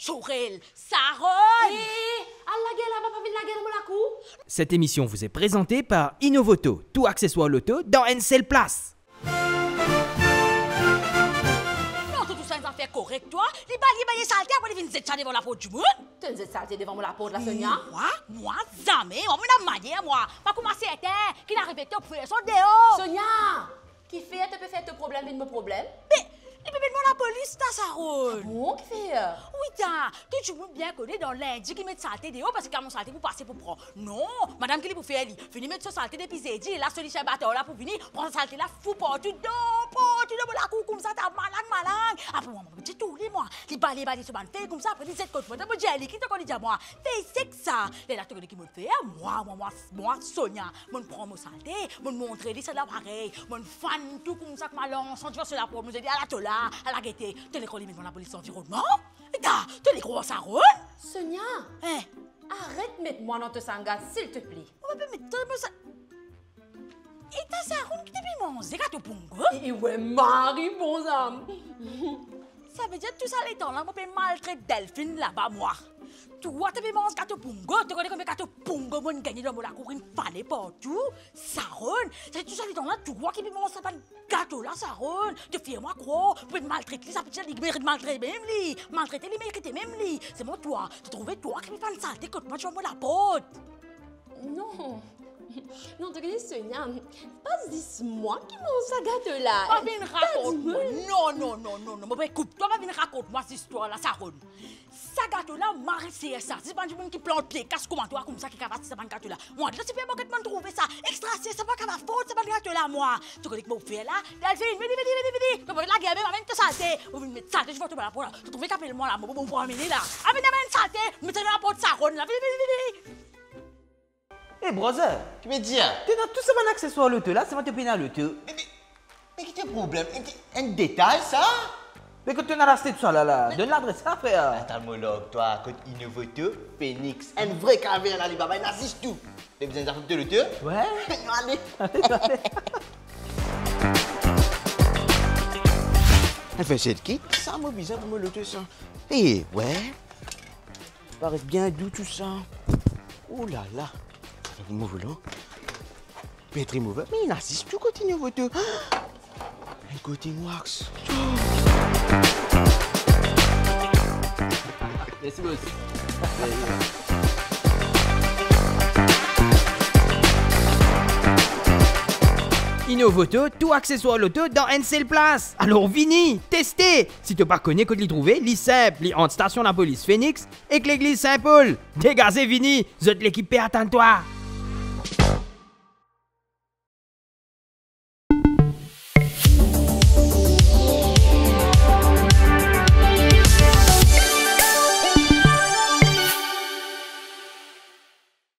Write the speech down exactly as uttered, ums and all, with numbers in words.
Sorel, Sarone! Eh, al lager laba, pa vinn lager dan mo lakour. Cette émission vous est présentée par Innovoto, tout accessoire loto dans une seule place. Non, to tousa enn zafer korek, twa. Li bale, li bale salte, apre li vinn zet sa devan laport dimoun. To zet salte devan mo laport la, Sonia? Mwa, mwa, zame. Mwa, mwa, manier, mwa. Pa kouma sertin ki arive to pou fer sa deor. Sonia! Kifer to pe fer to problem vinn mo problem? Me, li pe met mwa lapolis, ta, Sarone. Ah bon, kifer? Wi, ta, tou dimoun bien kone dan lindi ki met salte deor, parski kan mo salte pou pase pou pran. Non, madam ki li pou fer li? Vini met so salte depi zedi, la so li sa batar la pou vini, pran sa salte la, fout partou, dan, partou dan mo lakour koumsa, ta, malang, malang. Apre mwa, mwa, ti tourne mwa. Li bale, bale so bann fey koumsa, apre li zet kot mwa. Mo dir li, ki to konn dir mwa? Fey sek sa. Lerla to kone ki mo fer? Mwa, mwa, mwa, mwa, Sonia, mo'nn pran mo salte, mo'nn montre li sa laparey, mo'nn fann tou koumsa kouma lansan divan so laport, mo dir li, ala to la, ala gete, to lekor li met mwa lapolis lanvironnman? Eta, to lekor Sarone? Sonia, eh, aret met mwa dan to sanga, silteple. Mo pa pe met twa dan mo sa-, eta, Sarone, ki to pe manze gato pongo? E, e, wi, mari bon zam. Savedir tou sa letan la, mo pe maltret Delphine laba, mwa. Twa to pe manz gato pongo, to kone konbien gato pongo mo'nn gagne dan mo lakour, inn fane partou, Sarone? Savedir tou sa letan la, twa ki pe manz sa bann gato la, Sarone? To fer mwa krwar, pou pe maltret li, sa piti la, li merit maltret mem li. Maltrete, li merite mem li. Selman twa, to trouve twa ki pe fann salte kot mwa, divan mo laport. Non. Non, to kone Sonia, pa zis mwa ki manz sa gato la. Pa vinn rakont mwa. Non, non, non, non, non. Mo pe koup twa, pa vinn rakont mwa zistwar la, Sarone. Sa gato la, mari ser sa. Zis bann dimoun ki plant pie kas kouma twa koumsa ki kapav aste sa bann gato la. Mwa, dan sipermarket mo'nn trouve sa. Extra ser, sa pa kapav fort sa bann gato la, mwa. To kone ki mo fer la? Delphine, vini, vini, vini, vini. To pa lager mem, amenn to salte. Ou vinn met salte divan to laport la. To trouve ki apel mwa la, mo, mo, mo pou amenn la. Amenn, amenn salte. Met sa dan laport Sarone la. Vini, vini, vini. Hey, brother! Ki pe dir? To ena tou sa bann akseswar loto la, selman to pena loto. Me, me, me ki to problem? Enn, enn detay sa? Me kot to ena aste tou sa la, la? Me donn ladres la, frer. Atann mo larg twa, kot Innovoto Phoenix. Enn vre kaver la, li baba, ena zis tou. To bizin zafer to loto? Wi. Nou ale. Ale, nou ale. Anfin, se ki sa mo bizin pou mo loto sa? Eh, wi. Paret bien dou tou sa. Oh la la. Sa fer mo volan. Peinture move. Me ena zis tou kot Innovoto. Enn kote wax. Mersi, boss. Innovoto, tou akseswar loto dan enn sel plas. Alor vini, teste! Si to pa kone kot li trouve, li sinp, li ant stasion lapolis Phoenix ek legliz Sin Pol. Degaze vini, zot lekip pe atann twa.